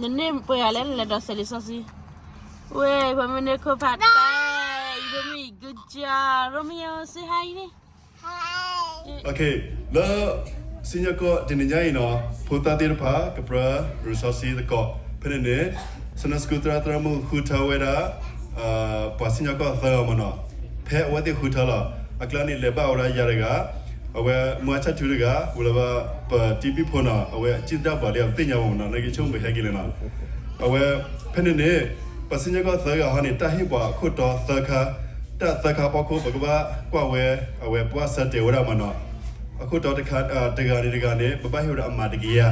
နန့ၢ်ပှဲၤဂၤလဲၣ် နလဲၤဒိးစဲးလံာ်စီဆှံ. ဝဲ ယဖိမုၣ်န့ၣ်ခိၣ်ဖးတၢ်, ယဖိမုၣ်အံၤ good job, Romeo, say hi န့ၣ်. လၢ စံၣ်ညီၣ်ကွီၢ်တနံၤညါအံၤနီၤ ဖိသၣ်သ့ၣ်တဖၣ် ကပြၢ ရူးစီဆှံသကိး, ဖဲန့ၣ်န့ၣ် Sunday School သရၣ်သရၣ်မုၣ်ဃုထၢဝဲဒၣ် ပှၤစံၣ်ညီၣ်ကွီၢ်သၢဂၤမ့ၢ်နီၤ, ဖဲအဝဲသ့ၣ်ဃုထၢလီၤ အကျါန့ၣ် လဲၤဘၣ်ဝဲဒၣ်ယၤတဂၤ, အဝဲမုၢ်အဆၣ်ထူတဂၤ, ဝံၤလၢပတံၤဘံၣ်ဖိနီၤ အဝဲစံၣ်တၢ်ပှၤလံ အသ့ၣ်ညါဝဲမ့ၢ်နီၤ နကဆိကမိၣ်ဟဲက့ၤလဲၣ်နီၤ. အဝဲ ဖဲန့ၣ်န့ၣ် ပှၤစံၣ်ညီၣ်ကွီၢ်သၢဂၤဟီန့ၣ် တၢ်ဟ့ၣ်ပှၤအခိၣ်တီသၢခါ, တၢ်သၢခါဖီခိၣ် ပကဘၣ်ကွၢ်ဝဲ အဝဲပှၢ်ဆၢတဲာ်ဝဲဒၣ်မ့ၢ်နီၤ, အခိၣ်တီတခါ တဂၤန့ၣ်တဂၤန့ၣ် ပဘၣ်ဟ့ၣ်ဝဲဒၣ်အမးတကယၤ.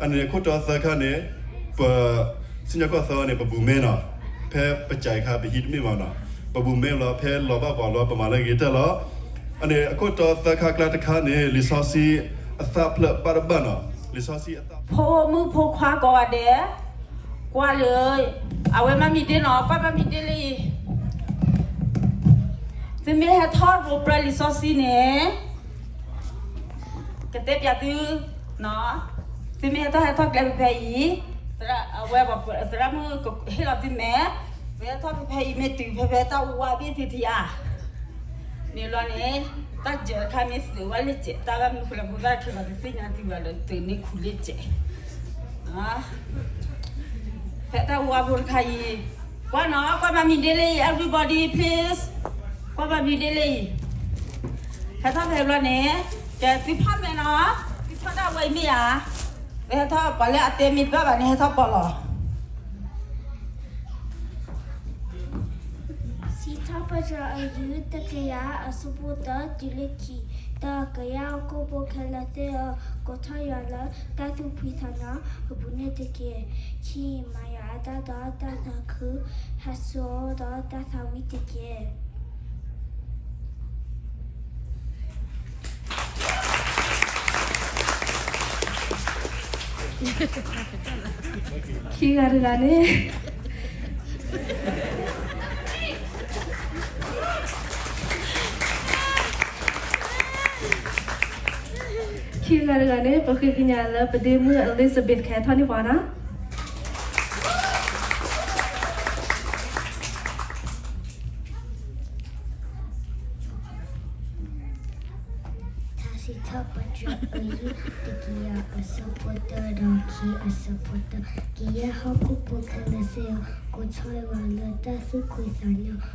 အန့ၣ်အခိၣ်တီသၢခါန့ၣ် ပ စံၣ်ညီၣ်ကွီၢ်သၢဂၤန့ၣ် ပဘူးမဲနီၤ, ဖဲပစံးခါ ပဟံးတမ့ၢ်ဘၣ်နီၤ, ပဘူးမဲလီၤ ဖဲလီၤဘၣ်ပှၤလီၤ ပမၤလၢဂ့ၤတၢ်လီၤ. အန့ၣ်အခိၣ်တီသၢခါကျါတခါန့ၣ် လံာ်စီဆှံအသၣ်ဖျၢၣ်ဘၣ်တဘၣ်နီၤ, လံာ်စီဆှံအသၣ် ဖိမုၣ်ဖိခွါကိးဂၤဒဲး, ကွၢ်လၢ အဝဲမၤမံၤဒ့နီၤ ကွၢ်မၤမံၤဒ့လံ. သုမ့ၢ်ဟဲထီၣ်ရိပြၢလံာ်စီဆှံန့ၣ် ကတဲပၠးသု, သုမ့ၢ်ဟဲထီၣ်ဟဲထီၣ်ကျဲဖဲဖဲအံၤ, အဝဲသရၣ်မုၣ်ကဟ့ၣ်လီၤသုမဲာ်, ပဟဲထီၣ်ဖဲဖဲအံၤ မ့ၢ်တုၤဖဲဖဲတၢ်အူဝါဘ့ၣ်သုထံဧါ. န့ၣ်လီၤန့ၣ် တၢ်စၢၤတခါမ့ၢ်သုးဝဲလၢစဲး တၢ်ဘၣ်မနုၤဃိလၢဖိသၣ်ခဲလၢာ်တသ့ၣ်ညါသုဘၣ်ဒီး သုးန့ၢ်ခူလၢစဲး ဖဲတၢ်အူဝါဖိတခါအံၤ, ကွၢ်နီၤ ကွၢ်မၤမံၤဒ့လံ everybody please, ကွၢ်မၤမံၤဒ့လံ. ဟဲထီၣ်ဖဲဘျီန့ၣ် ကဲသုဖီၣ်မဲာ်နီၤ, သုဖီၣ်ဒၣ်ဝဲအံၤမ့ၢ်ဧါ. ပဟဲထီၣ်ပှၤလၢအတဲမ့ၢ်တဘၣ်ဘၣ်န့ၣ် ဟဲထီၣ်ပီၢ်လီၤ. စံးထီၣ်ပတြၢၤအယုၢ်တကယၤအဆၢဖိတၢတုၤလၢခံ, ဒီးကယဲၢ်ဟီၣ်ခိၣ်ဖိခဲလၢာ်သ့ၣ်ဧၢ, ကိးထီၣ်ယွၤလၢတၢ်သူၣ်ဖှံသးညီအပူၤန့ၣ်တက့ၢ်. ခံမၤယွၤအတၢ်ဒီးတၢ်သးခု, ဟဲဆူအအိၣ်ဒီးတၢ်သးဝံၣ်တက့ၢ်. ခံဂၤတဂၤန့ၣ်, ခံဂၤတဂၤန့ၣ် ပဃ့ကညးလၢပဒ့မုၣ် Elizabeth ကဟဲထီၣ်န့ၢ်ပှၤနီၤ. ထါစံးထီၣ်ပတြၢၤအယုၢ်တကယၤအဆၢဖိတၢဒီးခံအဆၢဖိတၢ, ကယဲၢ်ဟီၣ်ခိၣ်ဖိခဲလၢာ်သ့ၣ်ဧၢ, ကိးထီၣ်ယွၤလၢတၢ်သူၣ်ဖှံသးညီအပူၤန့ၣ်တက့ၢ်.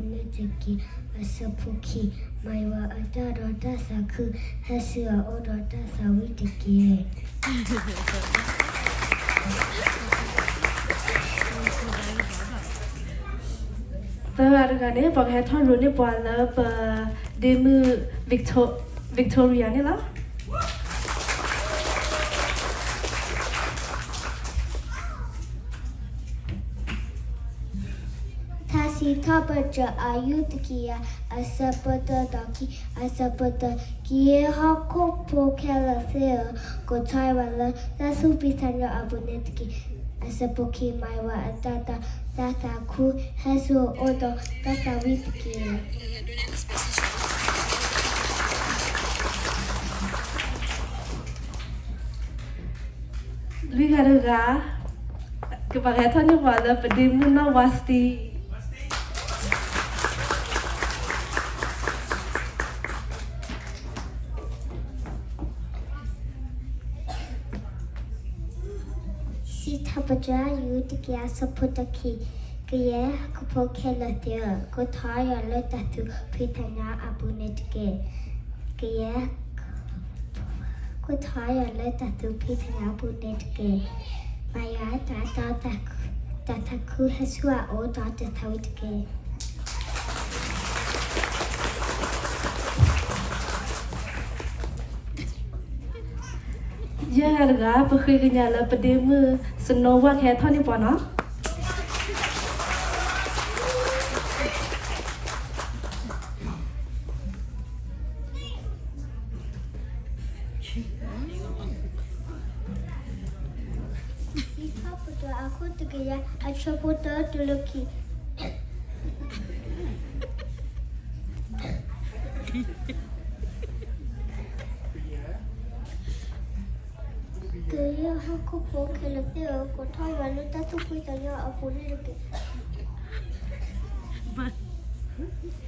အဆၢဖိခံ, မၤယွၤအတၢ်ဒီးတၢ်သးခု, ဟဲဆူအအိၣ်ဒီးတၢ်သးဝံၣ်တက့ၢ်. သၢဂၤတဂၤန့ၣ် ပှၤကဟဲထီၣ်ရိၤန့ၢ်ပှၤလၢပဒ့မုၣ် Victo-, Victoria န့ၣ်လီၤ. ထါစံးထီၣ်ပတြၢၤအယုၢ်တကယၤအဆၢဖိတၢဒီးခံအဆၢဖိတၢ, ကယဲၢ်ဟီၣ်ခိၣ်ဖိခဲလၢာ်သ့ၣ်ဧၢ, ကိးထီၣ်ယွၤလၢတၢ်သူၣ်ဖှံသးညီအပူၤန့ၣ်တက့ၢ်. အဆၢဖိခံ, မၤယွၤအတၢ်ဒီးတၢ်သးခု, ဟဲဆူအအိၣ်ဒီးတၢ်သးဝံၣ်တက့ၢ်. လွံၢ်ဂၤတဂၤ, ကဘၣ်ဟဲထီၣ်န့ၢ်ပှၤလၢပဒ့မုၣ်နီၢ် Wasti. စံးထီၣ်ပတြၢၤအယုၢ်တကယၤအဆၢဖိတခံ, ကယဲၢ်ဟီၣ်ခိၣ်ဖိခဲလၢာ်သ့ၣ်ဧၢ, ကိးထီၣ်ယွၤလၢတၢ်သူၣ်ဖှံသးညီအပူၤန့ၣ်တက့ၢ်. ကယဲၢ် ကိးထီၣ်ယွၤလၢတၢ်သူၣ်ဖှံသးညီအပူၤန့ၣ်တက့ၢ်. မၤယွၤအတၢ်ဒီးတၢ်သးခု, ဟဲဆူအအိၣ်ဒီးတၢ်သးဝံၣ်တက့ၢ်. ယဲၢ်ဂၤတဂၤ, ပဃ့ကညးလၢပဒ့မုၣ် Snow White ကဟဲထီၣ်န့ၢ်ပှၤနီၤ. စံးထီၣ်ပတြၢၤအခိၣ်တကယၤအဆၢဖိတၢတုၤလၢခံ. ကယဲၢ်ဟီၣ်ခိၣ်ဖိခဲလၢာ်သ့ၣ်ဧၢ, ကိးထီၣ်ယွၤလၢတၢ်သူၣ်ဖှံသးညီအပူၤန့ၣ်တက့ၢ်.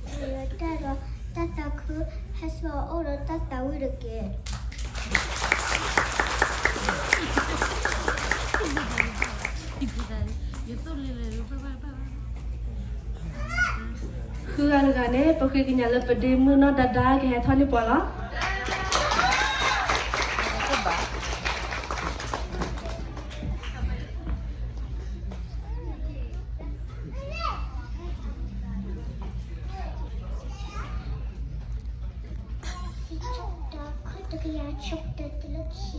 ကယဲၢ်တၢ်ဒီးတၢ်သးခု ဟဲစိာ်အီၤဒီးတၢ်သးဝံၣ်တက့ၢ်. ဃုဂၤတဂၤန့ၣ် ပဃ့ကညးလၢပဒ့မုၣ်နီၢ်ဒါဒါကဟဲထီၣ်န့ၢ်ပှၤလီၤ. တကယၤဆၢတၢတုၤလၢခံ,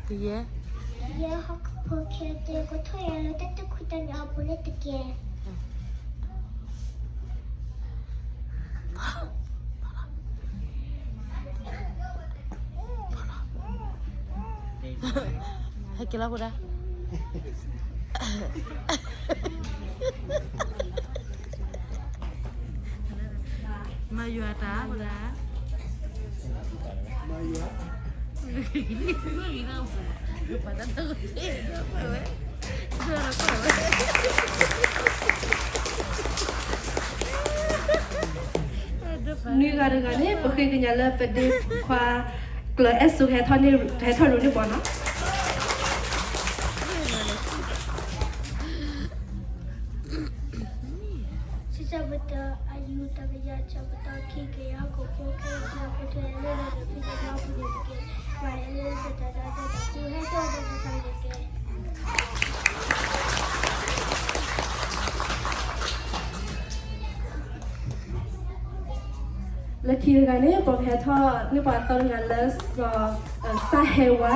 ကယဲၢ်, ကယဲၢ်ဟီၣ်ခိၣ်ဖိခဲလၢာ်သ့ၣ် ကိးထီၣ်ယွၤလၢတၢ်သူၣ်ဖှံသးညီအပူၤန့ၣ်တက့ၢ်. ဟဲက့ၤလီၤဖိဒါ. မၤယွၤတၢ်ဖိဒါ. နွံဂၤတဂၤန့ၣ် ပဃ့ကညးလၢပဒ့ခွါ ကျၢၤအဲၣ်စိ ကဟဲထီၣ်န့ၣ် ကဟဲထီၣ်ရိၤန့ၢ်ပှၤနီၤ. ဆံဆၢပတၢ အယူၢ်တကယၤဆၢပတၢ ခံကယၤဟီၣ်ခိၣ်ဖိခဲလၢာ်သ့ၣ် ကိးထီၣ်ယွၤလၢတၢ်သူၣ်ဖှံသးညီအပူၤန့ၣ်တက့ၢ်. ပှၤအဲၣ်လၢတၢ်ဒါတၢ်သးခု ဟဲစိာ်ဒီးကစၢ်န့ၣ်တက့ၢ်. လၢခံတဂၤန့ၣ် ပကဟဲထီၣ်န့ၢ်ပှၤသီတဂၤလၢစီၤ စၢ်ဟဲဝါ.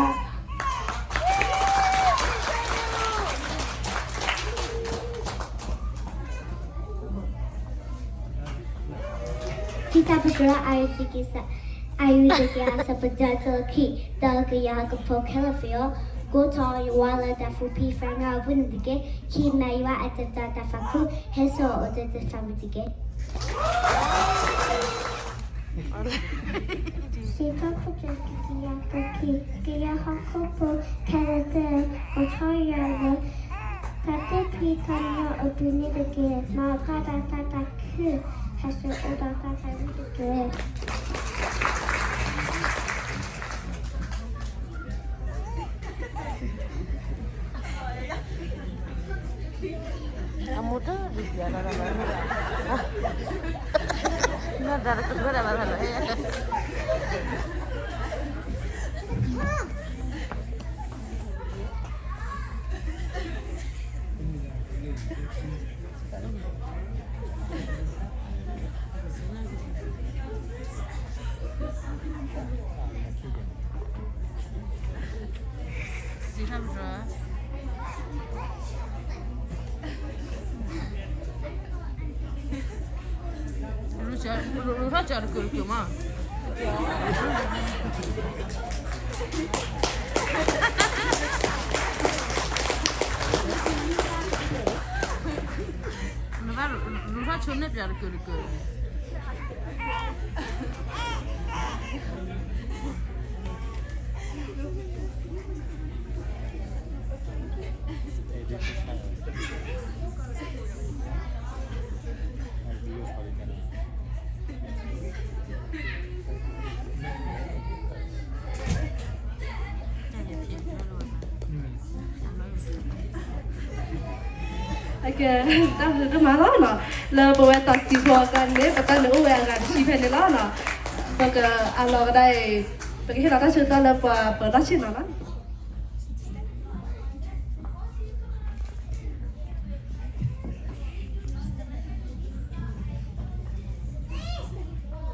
ခံတၢ်ပတြၢၤ အယူၢ်တကယၤ အယူၢ်တကယၤ အဆၢပတြၢၤတၢ်ခံ ဒီးကယဲၢ်ဟီၣ်ခိၣ်ဖိခဲလၢာ်သ့ၣ်ဧၢ, ကိးထီၣ်ယွၤလၢတၢ်သူၣ်ဖှံသးညီအပူၤန့ၣ်တက့ၢ်. ခံမၤယွၤအတၢ်ဒါတၢ်သးခု ဟဲစိာ်အီၤဒီးတၢ်သးဝံၣ်တက့ၢ်. စံးထီၣ်ပတြၢၤတကယၤတၢခံ ကယဲၢ်ဟီၣ်ခိၣ်ဖိခဲလၢာ်သ့ၣ် ကိးထီၣ်ယွၤလၢ တၢ်သူၣ်ဖှံသးညီအပူၤန့ၣ်တက့ၢ်. မၤအီၣ်ပှၤတၢ်သးခု ဟဲစိာ်အီၤဒီးတၢ်သးဝံၣ်တက့ၢ်. အမိၢ်တဒုးပျးလီၤလီၤလီၤ, နီၢ်ဒါတကဒိၣ်ဒၣ်ဘၣ်လီၤလီၤ. စံးထီၣ်ပတြၢၤ, လူၤထီၣ်ကၠီတကၢၢ်တကၢၢ်မး, လူၤထီၣ်ဆိန့ၢ်ပၠးတကၢၢ်တကၢၢ်. အကဲ, တၢ်ဘျုးဒိၣ်မးလီၤနီၤ, လၢပဝဲတၢ်စံးဖီအကျါန့ၣ် ပတၢ်န့ၣ်အိၣ်ဝဲအဂၤတဆံဖဲန့ၣ်လီၤနီၤ, ပကအးလီၤကဒါအံၤ, ပကဟ့ၣ်လီၤတၢ်ဆၢကတီၢ်လၢပှၤပၢၤတၢ်ဆ့ၣ်နီၤလီၤ.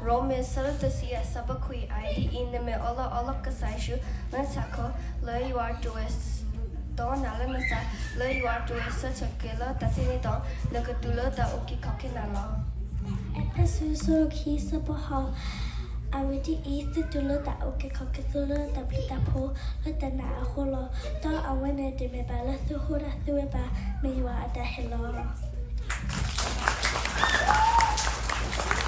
ရိမ့ၤ အဆၢဒိၣ်တဆံယဲၢ် အဆၢဖိခွံ, အဂ့ၢ်ဒ်အံၤ, နမ့ၢ်အၢၣ်လီၤအီလီၤကစၢ်ယ့ၣ်ၡူး လၢနဆၢခိၣ်, လၢယွၤတဝဲ, ဒီးနာ်လၢနသး, လၢယွၤတဝဲစၢၢ်ဆၢက့ၤလၢတၢ်သ့န့ၣ်ဒီး, နကတုၤလၢတၢ်အုၣ်က့ၤခီၣ်က့ၤနၤလီၤ. အ့းဖ့းစူး အဆၢဒိၣ်ခံ အဆၢဖိဃိး, အဂ့ၢ်ဒ်အံၤ, သုတုၤလၢတၢ်အုၣ်က့ၤခီၣ်က့ၤသုလၢတၢ်ဘျုးတၢ်ဖှိၣ် လၢတၢ်နာ်အဃိလီၤ. ဒီးအဝဲန့ၣ်တမ့ၢ်ဘၣ်လၢသုဟူးတၢ်သုဝဲဘၣ်, မ့ၢ်ယွၤအတၢ်ဟ့ၣ်လီၤ.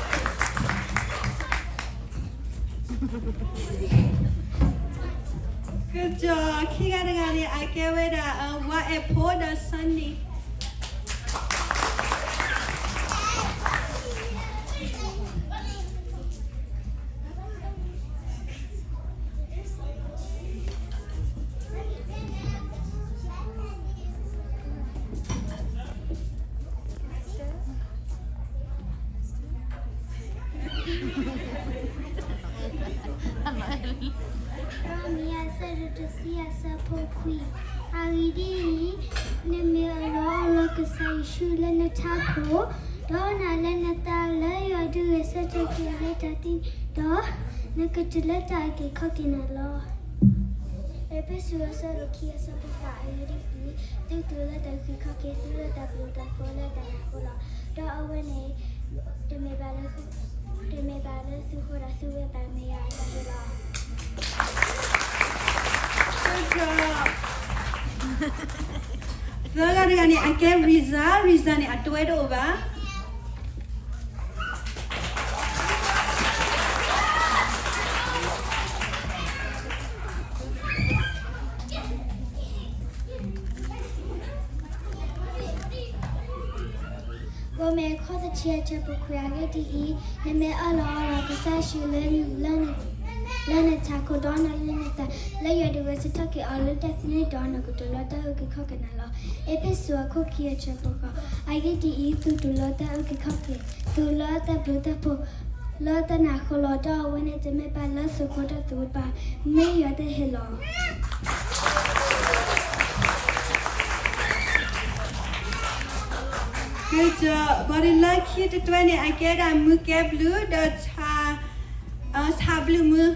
ကၠီ ခံဂၤတဂၤန့ၣ် အကဲဝဲဒၣ် အဝၤအဲၣ်ဖိဒီး Sunny. ရိမ့ၤ အဆၢဒိၣ်တဆံ အဆၢဖိခွံ, အဂ့ၢ်ဒ်အံၤ, နမ့ၢ်အၢၣ်လီၤအီလီၤကစၢ်ယ့ၣ်ၡူးလၢနထးခိၣ်, ဒီးနာ်လၢနသးလၢယွၤဒုးဂဲၤဆၢထၢၣ်က့ၤအီၤလၢတၢ်သံန့ၣ်ဒီး, နကတုၤလၢတၢ်အုၣ်က့ၤခီၣ်က့ၤနၤလီၤ. အ့းဖ့းစူး အဆၢဒိၣ်ခံ အဆၢဖိဃိး, အဂ့ၢ်ဒ်အံၤ, သုတုၤလၢတၢ်အုၣ်က့ၤခီၣ်က့ၤ, သုလၢတၢ်ဘျုးတၢ်ဖှိၣ်လၢတၢ်နးဃိလီၤ. ဒီးအဝဲန့ၣ် တမ့ၢ်ဘၣ်လၢ တမ့ၢ်ဘၣ်လၢသုဃီဒီးသုဝဲဘၣ်, မ့ၢ်ယွၤအတၢ်ဟ့ၣ်လီၤ. သၢဂၤတဂၤန့ၣ် အကဲ Riza, Riza န့ၣ် အတဝဲတအိၣ်ဘၣ်. ရိမ့ၤ အဆၢဒိၣ်တဆံ အဆၢဖိခွံ, အဂ့ၢ်ဒ်အံၤ, နမ့ၢ်အၢၣ်လီၤအီလီၤကစၢ်ယ့ၣ်ၡူးလၢ လၢနထးခိၣ်, ဒီးနာ်လၢနသးလၢယွၤဒုးဂဲၤဆၢထၢၣ်က့ၤအီၤလၢတၢ်သံန့ၣ်ဒီး, နကတုၤလၢတၢ်အုၣ်က့ၤခီၣ်က့ၤနၤလီၤ. အ့းဖ့းစူး အခိၣ်ခံ အဆၢဖိဃိး, အဂ့ၢ်ဒ်အံၤ, သုတုၤလၢတၢ်အုၣ်က့ၤခီၣ်က့ၤ, သုလၢတၢ်ဘျုးတၢ်ဖှိၣ်လၢတၢ်နးဃိလီၤ. ဒီးအဝဲန့ၣ် တမ့ၢ်ဘၣ်လၢသုဃီဒီးသုဝဲဘၣ်, မ့ၢ်ယွၤအတၢ်ဟ့ၣ်လီၤ. ကၠီ ဘၣ်ဒီးလၢခံတတွဲန့ၣ် အကဲဒၣ် မုၢ်ကဲဘျုးဒီး ဆၣ်, ဆၣ်ဘျုးမုၢ်.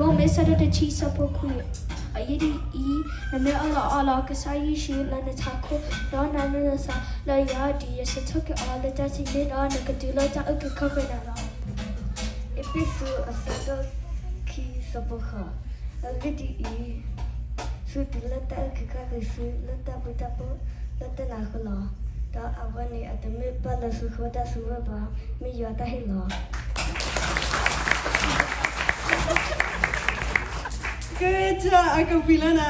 ရိမ့ၤ အဆၢဒိၣ်တဆံ အဆၢဖိခွံ, အဂ့ၢ်ဒ်အံၤ, နမ့ၢ်အၢၣ်လီၤအီလီၤကစၢ်ယ့ၣ်ၡူးလၢနထးခိၣ်, ဒီးနာ်လၢနသးလၢယွၤဒုးဂဲၤဆၢထၢၣ်က့ၤအီၤလၢတၢ်သံန့ၣ်ဒီး, နကတုၤလၢတၢ်အုၣ်က့ၤခီၣ်က့ၤနၤလီၤ. အ့းဖ့းစူး အဆၢဒိၣ်ခံ အဆၢဖိဃိး, အဂ့ၢ်ဒ်အံၤ, သုတုၤလၢတၢ်အုၣ်က့ၤခီၣ်က့ၤ, သုလၢတၢ်ဘျုးတၢ်ဖှိၣ်လၢတၢ်နးဃိလီၤ. ဒီးအဝဲန့ၣ် အတမ့ၢ်ဘၣ်လၢသုဃီဒီးသုဝဲဘၣ်, မ့ၢ်ယွၤအတၢ်ဟ့ၣ်လီၤ. ကၠီ အကပှံၤလီၤနၤ.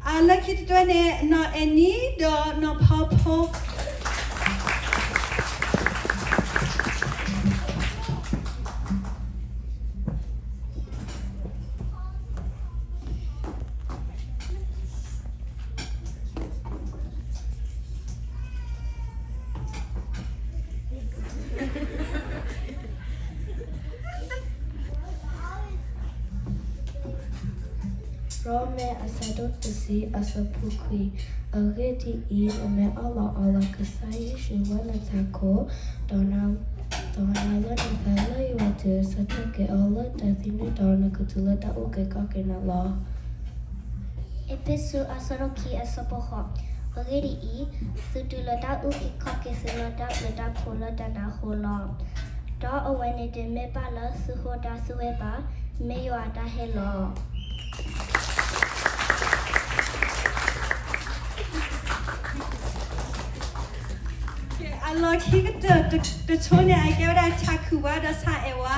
အလၢခံတတွဲန့ၣ် နီၢ်အဲၣ်နံဒီးနီၢ်ဖီဖိ. ရိမ့ၤ အဆၢဒိၣ်တဆံ အဆၢဖိခွံ, အဂ့ၢ်ဒ်အံၤ, နမ့ၢ်အၢၣ်လီၤအီလီၤကစၢ်ယ့ၣ်ၡူးလၢနထးခိၣ်, ဒီး, ဒီးနာ်လၢနသးလၢယွၤဒုးဂဲၤဆၢထၢၣ်က့ၤအီၤလၢတၢ်သံန့ၣ်ဒီး, နကတုၤလၢတၢ်အုၣ်က့ၤခီၣ်က့ၤနၤလီၤ. အ့းဖ့းစူး အဆၢဒိၣ်ခံ အဆၢဖိဃိး, အဂ့ၢ်ဒ်အံၤ, သုတုၤလၢတၢ်အုၣ်က့ၤခီၣ်က့ၤ, သုလၢတၢ်ဘျုးတၢ်ဖှိၣ်လၢတၢ်နးဃိလီၤ. ဒီးအဝဲန့ၣ် တမ့ၢ်ဘၣ်လၢသုဃီဒီးသုဝဲဘၣ်, မ့ၢ်ယွၤအတၢ်ဟ့ၣ်လီၤ. အလီၢ်ခံကတၢၢ်တဆိန့ၣ် အကဲဝဲဒၣ် ဆၣ်ခုၣ်ဝါဒီးဆၣ်အဲၣ်ဝါ.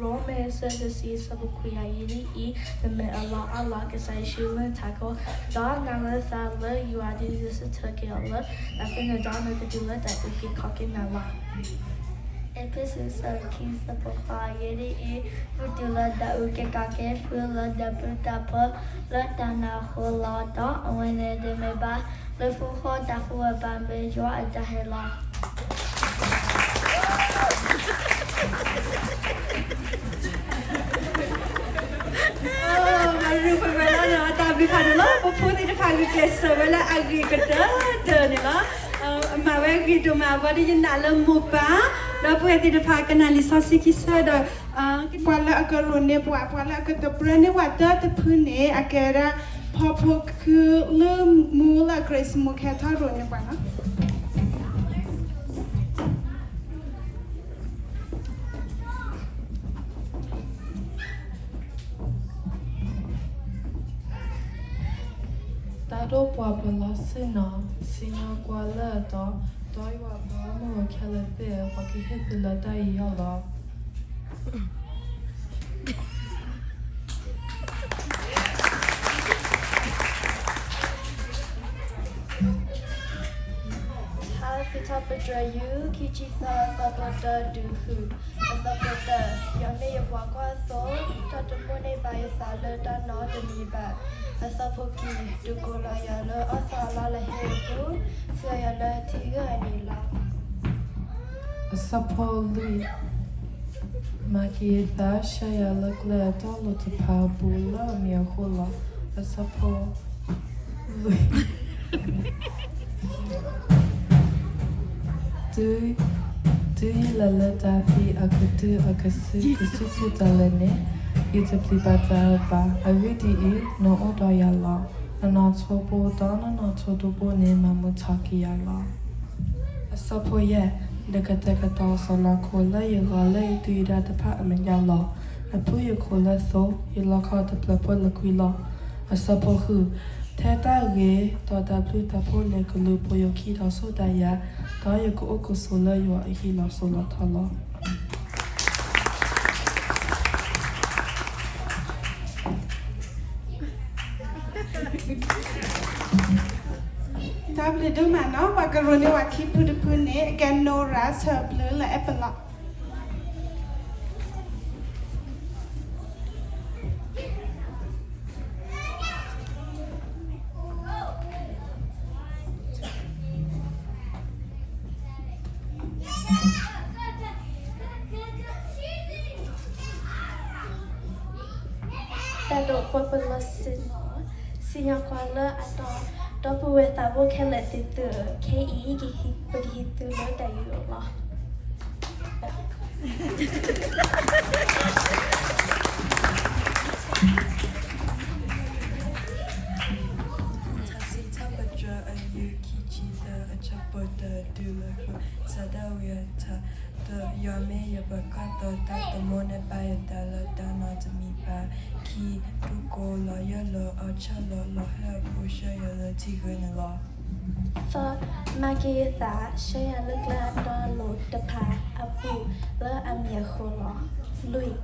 ရိမ့ၤ အဆၢဒိၣ်တဆံ အဆၢဖိခွံ, အဂ့ၢ်ဒ်အံၤ, နမ့ၢ်အၢၣ်လီၤအီလီၤကစၢ်ယ့ၣ်ၡူးလၢနထးခိၣ်, ဒီးနာ်လၢနသးလၢယွၤဒုးဂဲၤဆၢထၢၣ်က့ၤအီၤလၢတၢ်သံန့ၣ်ဒီး, နကတုၤလၢတၢ်အုၣ်က့ၤခီၣ်က့ၤနၤလီၤ. အ့းဖ့းစူး အဆၢဒိၣ်ခံ အဆၢဖိဃိး, အဂ့ၢ်ဒ်အံၤ, သုတုၤလၢတၢ်အုၣ်က့ၤခီၣ်က့ၤ, သုလၢတၢ်ဘျုးတၢ်ဖှိၣ်လၢတၢ်နးဃိလီၤ. ဒီးအဝဲန့ၣ် တမ့ၢ်ဘၣ်လၢသုဃီဒီးသုဝဲဘၣ်, မ့ၢ်ယွၤအတၢ်ဟ့ၣ်လီၤ. မၤရူပဝဲလၢနတၢ်ဘျုး လီၤ ပဖိသ့ၣ်တဖၣ်ဂုာ်ကျဲးစၢးဝဲလၢအဂ့ၤကတၢၢ်တၢၢ်န့ၣ်လီၤ. အမၤဝဲဂ့ၤဒိၣ်မး အဘီဒ်ယနာ်လၢမိၢ်ပၢ် ဒီးပဝဲသ့ၣ်တဖၣ်ကနၣ်လံာ်စီဆှံခံဆၢဒီး ပှၤလၢအကရိၣ်န့ၢ်ပှၤ ပှၤလၢအကတၢၢ်ပြၢန့ၢ်ပှၤတၢ်တဖုန့ၣ် အကဲဒၣ် ဖီဖိခုလၢမူလၢ Grace မူခဲထီၣ်ရိၣ်န့ၢ်ပှၤလီၤ. တၢ်ဒိၣ်ပှၤပလီၢ်ဆ့ၣ်နီၤ, စံၣ်ညီၣ်ကွီၢ်လၢအတီ, ဒီးယွၤအဘီအမုၢ်အိၣ်ခဲလၢာ်သ့ၣ်ဧၢ, ပှၤကဟ့ၣ်သုလၢတၢ်ယူးယီၣ်လီၤ. ထါစံးထီၣ်ပတြၢၤ ယူၢ်ခံဆံသၢ အဆၢဖိတၢတုၤဃုာ်, အဆၢဖိတၢ, ယွၤမ့ၢ်ယပှၤကွၢ်သိ, တၢ်တမိၣ်န့ၢ်ဘၣ်ယသးလၢတၢ်နီတမံၤဘၣ်. အဆၢဖိခံ, ဒုးကိးလီၤယၤလၢအီၣ်သးအလီၢ်လၢဟဲအပူၤ, ဆှၢယၤလၢထံဂၢၢ်အနံၤလီၤ. အဆၢဖိလွံၢ်, မၤက့ၤယသး ဆှၢယၤလၢကျဲအတီအလိၤတဖၣ်အပူၤ လၢအမံၤအဃိလီၤ. အဆၢဖိလွံၢ်, တုၤ, တုၤယလဲၤလၢတၢ်ဖံးအကတုၤအကစု ကစုပူၤတၢ်လဲာ်န့ၣ်, ယတပျံၤဘၣ်တၢ်အၢဘၣ်. အဂ့ၢ်ဒ်အံၤ, နအိၣ်ဒီးယၤလီၤ. နနီၣ်ထိးဘိဒီးနနီၣ်ထိးဒိဘိန့ၣ် မၤမုာ်ထီၣ်က့ၤယၤလီၤ. အဆၢဖိယဲၢ်, နကတဲာ်ကတီၤစီၢ်နီၤခိၣ်လၢယဂီၤလၢယဒုၣ်ယဒါတဖၣ်အမဲာ်ညါလီၤ. နဖုယခိၣ်လၢသိ, ယလီခီတဖျၢၣ်ဖိလၢကွံာ်လီၤ. အဆၢဖိဃု, ထဲတၢ်ဂ့ၤဒီးတၢ်ဘျုးတၢ်ဖှိၣ်န့ၣ် ကလူၤပိာ်ယခံဒီးဆိၣ်ဒၣ်ယၤ, ဒီးယကအိၣ်ကဆိးလၢယွၤအဟံၣ်လီၤစိၤလီၤထီလီၤ. တၢ်ဘျုးဒိၣ်မးနီၤ, ပှၤကရိၣ်န့ၢ်ပှၤခံဖုတဖုန့ၣ် အကဲ Nora ဆၢဘျုးလၢအဲၣ်ပလီၢ်. တၢ်ဒိၣ်ပှၤပလီၢ်ဆ့ၣ်နီၤ, စံၣ်ညီၣ်ကွီၢ်လၢအတီ, ဒီပုၢ်ဝဲၢ်သးဘိခဲလၢာ်သ့ၣ်သုဧၢ, ခဲအံၤ ပကဟ့ၣ်သုလၢတၢ်ယူးယီၣ်လီၤ. ထါစံးထီၣ်ပတြၢၤ အယူၢ်ခံဆံသၢ အဆၢဖိတၢတုၤလၢဃုာ်, စးထီၣ်ဝံၤအထါ, တၢ, ယွၤမ့ၢ်ယပှၤကွၢ်သိ, တၢ်တမိၣ်န့ၢ်ဘၣ်ယသးလၢတၢ်နီတမံၤဘၣ်. ခံ, ဒုးကိးလီၤယၤလၢအီၣ်သးလီၢ်လီၢ်ဟဲအပူၤ ဆှၢယၤလၢထံဂၢၢ်န့ၣ်လီၤ. သၢ, မၤက့ၤယသး ဆှၢယၤလၢကျဲအတီအလိၤတဖၣ်အပူၤ လၢအမံၤအဃိလီၤ. လွံၢ်,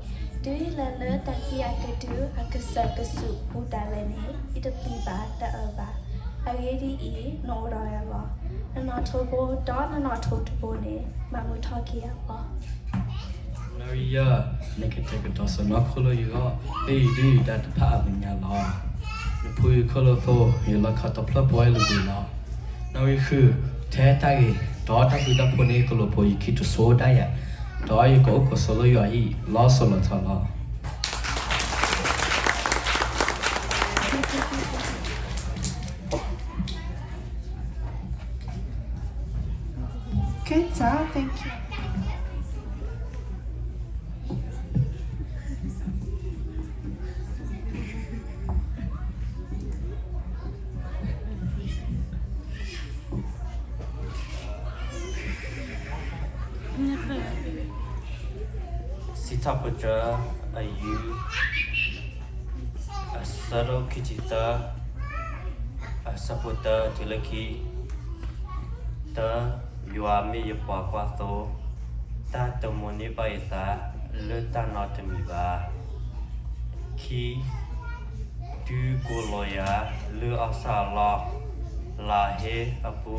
တုၤယလဲၤလၢတၢ်ဖံးအကတုၤအကစၢၢ်ကစုးပူၤတၢ်လဲာ်န့ၣ် ယတပျံၤဘၣ်တၢ်အၢဘၣ်. အဂ့ၢ်ဒ်အံၤ, နအိၣ်ဒီးယၤလီၤ. နနီၣ်ထိးဘိဒီးနနီၣ်ထိးဒိဘိန့ၣ် မၤမုာ်ထီၣ်က့ၤယၤလီၤ. နီၣ်ဂံၢ်ယဲၢ်, နကတဲာ်ကတီၤစီၢ်နီၤခိၣ်လၢယဂီၢ် လၢယဒုၣ်ယဒါတဖၣ်အမဲာ်ညါလီၤ. နဖုယခိၣ်လၢသိ, ယလီခီတဖျၢၣ်ဖိလၢကွံာ်လီၤ. နီၣ်ဂံၢ်ဃု, ထဲတၢ်ဂ့ၤဒီးတၢ်ဘျုးတၢ်ဖှိၣ်န့ၣ် ကလူၤပိာ်ယခံဒီးဆိၣ်ဒၣ်ယၤ, ဒီးယကအိၣ်ကဆိးလၢယွၤအဟံၣ် လီၤစိၤလီၤထီလီၤ. Good job, thank you. စံးထီၣ်ပတြၢၤ အယူၢ် အဆၢဒိၣ်ခံဆံသၢ အဆၢဖိတၢတုၤလၢခံ, တၢ, ယွၤမ့ၢ်ယပှၤကွၢ်သိ, တၢ်တမိၣ်န့ၢ်ဘၣ်ယသးလၢတၢ်နီတမံၤဘၣ်. ခံ, ဒုးကိးလီၤယၤလၢအီၣ်သးအလီၢ် လၢဟဲအပူၤ,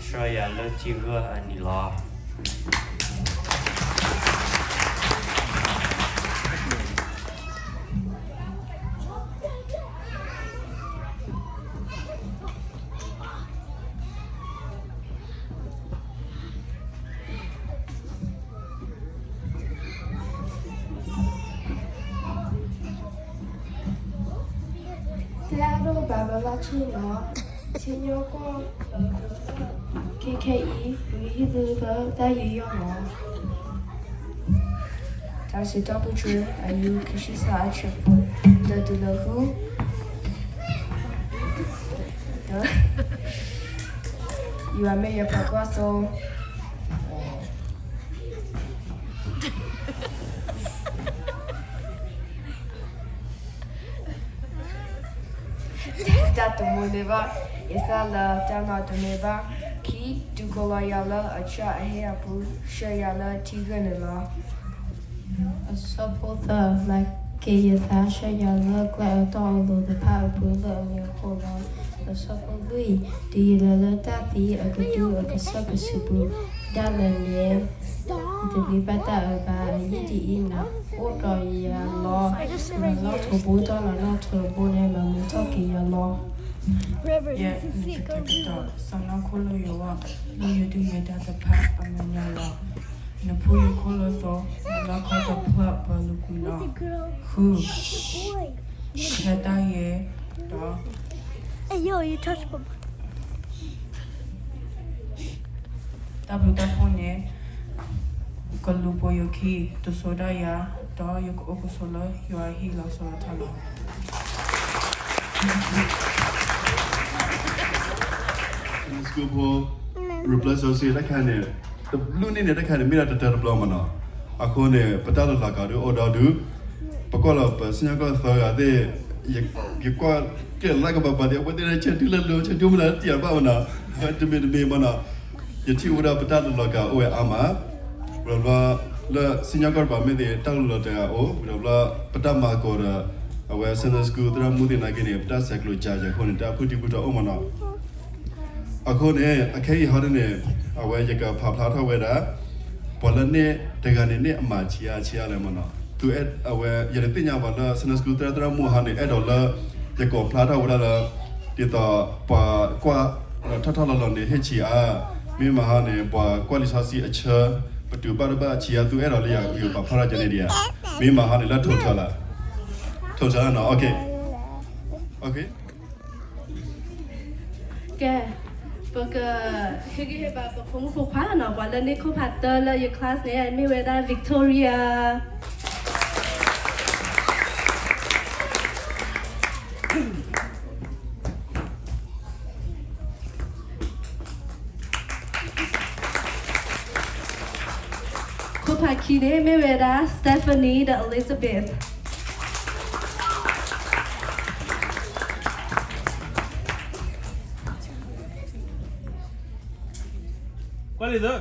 ဆှၢယၤလၢထံဂၢၢ်အနံၤလီၤ. စံးထီၣ်ပတြၢၤ တၢ်ဒိၣ်ဘၣ်ဘၣ်လီၤဆ့လီၤ, စံၣ်ညီၣ်ကွီၢ် ခဲခဲအံၤ ပကဟ့ၣ်သုလၢတၢ်ယူးယီၣ်လီၤ. တၢ်စံးထီၣ်ပတြၢၤ အယူးခံဆံသၢအဆၢ ဒီးတုၤလၢဃု ယွၤမ့ၢ်ယပှၤကွၢ်သိ တၢ်တမူန့ၣ်ဘၣ်, ယသးလၢတၢ်နီတမံၤဘၣ်, ခံ, တုၤကိးလီၤယၤလၢအဆၢအဟဲအပူၤ, ဆှၢယၤလၢထံဂုၢ်န့ၣ်လီၤ. အဆၢဖိသၢ, မၤက့ၤယသးဆှၢယၤလၢကျဲအတီအလိၤတဖၣ်အပူၤလၢအမံၤအဃိလီၤ. အဆၢဖိလွံၢ်, တုၤယလဲၤလၢတၢ်သံအကဒုအကစၢၢ်ကစုပူၤ, ဒၣ်လဲာ်န့ၣ် ယတလံၤဘၣ်တၢ်အၢဘၣ်, အဂ့ၢ်ဒ်အံၤ, နအိၣ်ဒီးယၤလီၤ. နနီၣ်ထိးဘိ ဒီးနနီၣ်ထိးဘိန့ၣ်မၤမုာ်ထီၣ်က့ၤယၤလီၤ. ယဲနကတၢၢ်ကတီၢ် စီၢ်နီၤခိၣ်လၢယွၤ, လၢယဒုၣ်ယဒါတဖၣ်အမဲာ်ညါလီၤ. နဖိယဖိလၢသိး, နလီခီတဖျၢၣ်ပၢလူၤကွံာ်လီၤ. ဃု, ဟဲတၢ်ယဲ, ဒီး တၢ်ဘျုးတၢ်ဖှိၣ်န့ၣ် ကလူၤပိာ်ယခံ, တစိၤဒၣ်ယၤ, ဒီးယကအိၣ်ကဆိးလၢယွၤအဟံၣ်လီၤဆီလီၤထီလီၤ. Sunday school ဖိ replace စီဆှံတၢ်ခါန့ၣ်, တဘျုးန့ၣ်န့ၣ် တၢ်ခါန့ၣ် မ့ၢ်ဒၣ်တတၢတဘျီမးနီၤ. အဃိန့ၣ် ပတၢ်လီၢ်လီၤကးဒုအိၣ်ဒီဒု ပကွၢ်လီၤပစံၣ်ညီၣ်ကွီၢ်သၢဂၤသ့ၣ်, ယကွၢ်ကဲလၢကဘၣ်ပှၤသ့ၣ် အဝဲသ့ၣ်ဆဲဒုလၢလိၤ ဆဲဒုမနုၤတယၤဘၣ်မနီၤ, တမံၤတမံၤမနီၤ, ယထံၣ်ဝဲဒၣ်ပတၢ်လီၢ်လီၤကးအိၣ်ဝဲအါမး, ဝံၤဒီးဘျီ လၢစံၣ်ညီၣ်ကွီၢ်တပၤမ့ၢ်သ့ၣ် တၢ်လီၢ်လီၤတဂၤအိၣ်, ဝံၤဒီးဘျီ ပတၢ်မၤကီၤဒီး အဝဲ Sunday school သရၣ်မုၣ်သ့ၣ်နာ်က့န့ၣ် ပတၢ်ဆဲးကျိးကၢ်ယဲၢ်အဃိန့ၣ် တၢ်ဖုၣ်ထံဖုၣ်ထီၣ်အိၣ်မနီၤ. အဃိန့ၣ် အခဲအံၤဟီဒ်န့ၣ် အဝဲယကဖးဖျါထီၣ်ဝဲဒၣ် ပှၤလၢန့ၣ်တဂၤန့ၣ် န့ၢ်အမၤဆံးအါဆံးအါလဲၣ်မနီၤ. သုအဲၣ်အဝဲ ယတသ့ၣ်ညါဘၣ်လၢ Sunday school သရၣ် သရၣ်မုၣ်ဟီန့ၣ် အဲၣ်ဒိးလၢ ယကိးဖျါထီၣ်ဝဲဒၣ်လၢ ဒ်သိးပှၤကွၢ်ထီၣ်ထီၣ်လီၤလီၤန့ၣ် ဟ့ၣ်ဆံးအါ, မ့ၢ်မဟါန့ၣ် ပှၤကွၢ်လံာ်စီဆှံအဆၢ ပတုၤဘၣ်တဘၣ်ဆံးအါ သုအဲၣ်ဒိးလၢယကပာ်ဖျါထီၣ်ကန့ၣ်ဒံးဧါ. မ့ၢ်မဟါန့ၣ်လၢ total လီၤ, total လီၤနီၤ. ကဲ, ပကဟ့ၣ်ဂံၢ်ဟ့ၣ်ဘါပဖိမုၣ်ဖိခွါနီၤ, ပှၤလၢန့ၢ်ခိၣ်ဖးသၢလၢယ class န့ၣ် မ့ၢ်ဝဲဒၣ် Victoria. ခိၣ်ဖးခံန့ၣ် မ့ၢ်ဝဲဒၣ် Stephanie ဒီး Elizabeth. ကွၢ်လံသၢ,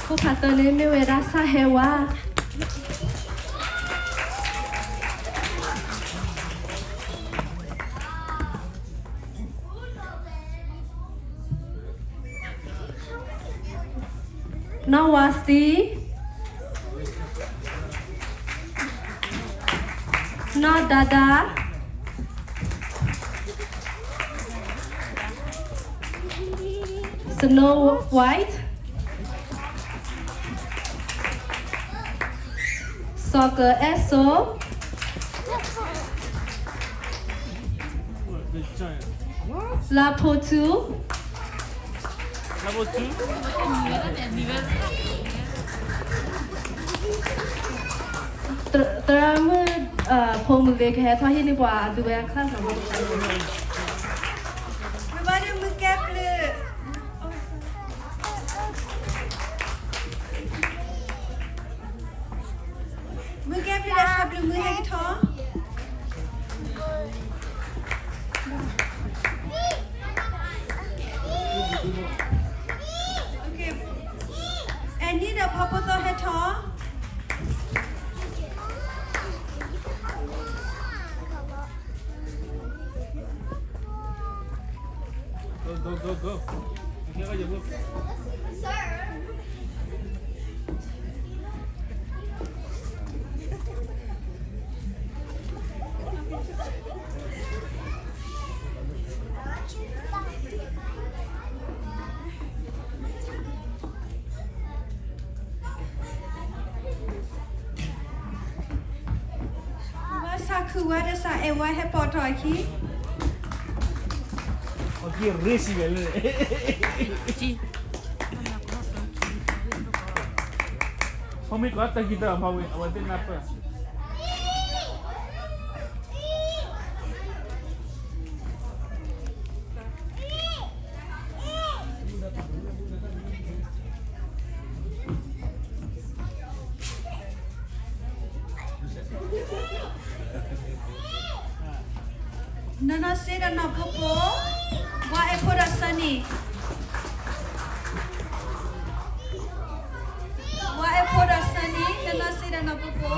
ခိၣ်ဖးသၢန့ၣ် မ့ၢ်ဝဲဒၣ် စၢ်ဟဲဝါ. နီၢ်ဝါစံ, နီၢ်ဒါဒါ, Snow White, စီၤကအဲၣ်စိ, လါဖိထူ, သရၣ်မုၣ်ဖိမုၣ်လ့ကဟဲထီၣ်ဟ့ၣ်န့ၢ်ပှၤအသုဝဲ class နီၤ. မုၢ်ကဲပျုၢ်, မုၢ်ကဲပျုၢ်ဒီး ဆၣ်ဘျုးမုၢ်ဟဲက့ၤထီၣ်. အဲၣ်နံၣ်ဒီးဖီဖိသီဟဲထီၣ်. ခုၣ်ဝါဒီးစးအဲၣ်ဝါဟဲပိာ်ထီၣ်အခံ, အခံရ့စံးဝဲလၢ ဖီမ့ၢ်ကီးတၢ်ခံတၢ်ဖီဝဲ အဝဲသ့ၣ်နၢ်ပၢၢ် နီၢ်နီၢ်စ့ဒီးနီၢ်ဖိဖိ, ဝါအဲၣ်ဖိဒီးစၢနံၣ်, ဝါအဲၣ်ဖိဒီးစၢနံၣ်, နီၢ်နီၢ်စ့ဒီးနီၢ်ဖိဖိ.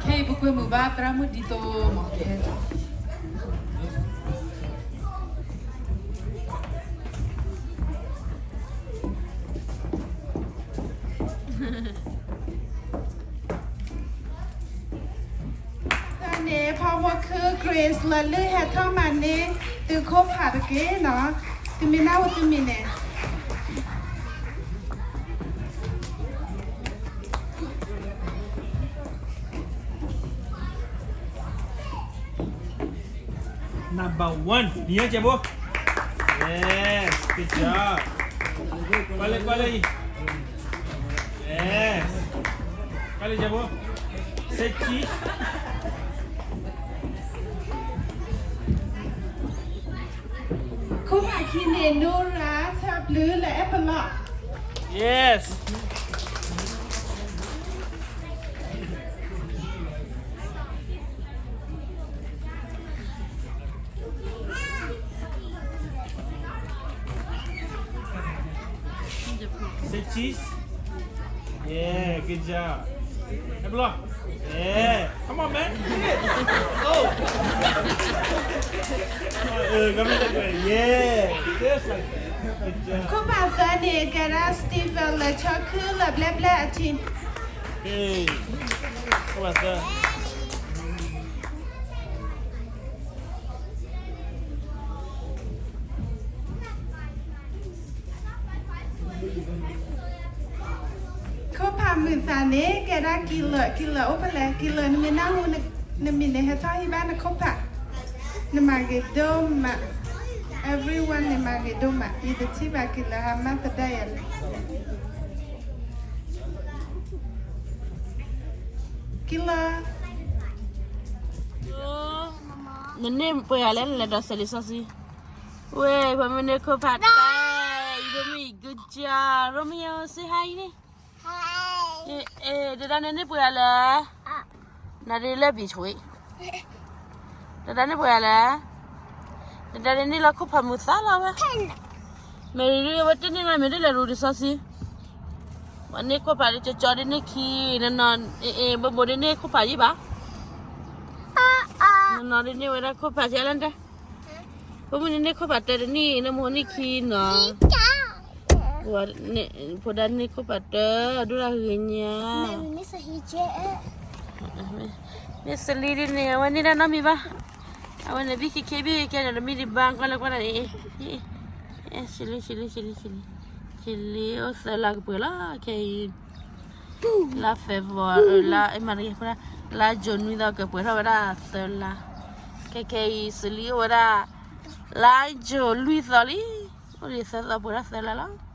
ခဲအံၤပကွဲမုာ်ဘၣ်သရၣ်မုၣ်ဒ်သိးမး ကဟဲ တၢ်န့ၣ် ဖီဖိခု Grace လၢလုၢ်ဟဲထီၣ်မၤန့ၢ် သုးခိၣ်ဖးတက့ၢ်နီၤ, သုမ့ၢ်နၢ်ဟူသုမံၤန့ၣ် Number one နံၤညါကဲဘိ Yes, good job. ကွၢ်လၢကွၢ်လၢအံၤ Yes. ကွၢ်လၢကဲဘိ စဲကံ ခိၣ်ဖးခံန့ၣ် နိရၤ ဆၢဘျုးလၢအဲၣ်ပလီၢ် Yes. စဲကံ Yeah, good job. အဲၣ်ပလီၢ် Yeah, come on, man. Hit it. Oh. Uh, come here, yeah. Just like that. Good job. ခိၣ်ဖးသၢန့ၣ် ကဲဒၣ် Steven လၢဆီခုလၢဘျဲၣ်ဘျဲၣ်အထံး Hey. ခိၣ်ဖးသၢ ခိၣ်ဖးမုာ်သးန့ၣ် ကဲဒၣ်ကံလၢာ်, ကံလၢာ်အိၣ်ဖဲလဲၣ်, ကံလၢာ် နမ့ၢ်နၢ်ဟူ နမံၤန့ၣ် ဟဲထီၣ်ဟံၣ်ဘၣ်နခိၣ်ဖး, နမၤဂ့ၤဒိၣ်မး, everyone န့ၣ်မၤဂ့ၤဒိၣ်မး, ယတထံၣ်ဘၣ်ကံလၢာ်ဟါမၢ်သဒါယၤလၢ ကံလၢာ် နန့ၢ်ပှဲၤဂၤလဲၣ် နလဲၤဒိးစဲးလံာ်စီဆှံ, ဝဲ ဖိမုၣ်န့ၢ်ခိၣ်ဖးတၢ်, ယဖိမုၣ်အံၤ good job, Romeo say hi န့ၣ်, တဒါန့ၣ်န့ၢ်ပှဲၤဂၤလဲၣ်, နဒ်လဲၣ်ဘံဆိ, တဒါန့ၢ်ပှဲၤဂၤလဲၣ်, တဒါန့ၣ်န့ၢ်လၢခိၣ်ဖးမုာ်သးလီၤဝဲ, မ့ၢ်ရံဝဲတန့ၢ်လၢမ့ၢ်ဒ်လဲၣ်ရူလံာ်စီဆှံ, ပှၤန့ၢ်ခိၣ်ဖးဒ်ကၠီကၠီဒ်န့ၢ်ခံ, နနီၤ, ဘိဘိဒ်န့ၢ်ခိၣ်ဖးယံၤဘၣ်, နနီၤဒ်န့ၢ်ဝဲဒၣ်ခိၣ်ဖးယံၤလၢတၢ်, ဖိမုၣ်န့ၢ်ခိၣ်ဖးတၢတနံၣ်, နမိၢ်န့ၢ်ခံနီၤ, ဖိဒါန့ၢ်ခိၣ်ဖးတၢဒိၣ်ဒၣ်ဂ့ၤညါ, မ့ၢ်စလံဒ်န့ၣ် အဝဲန့ၢ်တၢ်နီတမံၤဘၣ်, အဝဲန့ၣ်ဘံခဲခဲဘံခဲခဲန့ၣ် တမံၤဒံးဘၣ် ကွၢ်လၢကွၢ်လၢန့ၣ်, ဆံလံ ဆံလံ ဆံလံ ဆံလံ, ဆံလံအိၣ်သၢလါကပှဲၤလီၤ ခဲအံၤ, လါ February လါ, မၤတက့ၤ, လါ June နွံသီကပှဲၤထီၣ်ဝဲဒၣ်သၢလါ, ခဲခဲအံၤ ဆံလံအိၣ်ဝဲဒၣ်, လါ June လွံၢ်သီလံ, အိၣ်ဒံးသၢသီပှဲၤထီၣ်သၢလါလီၤ.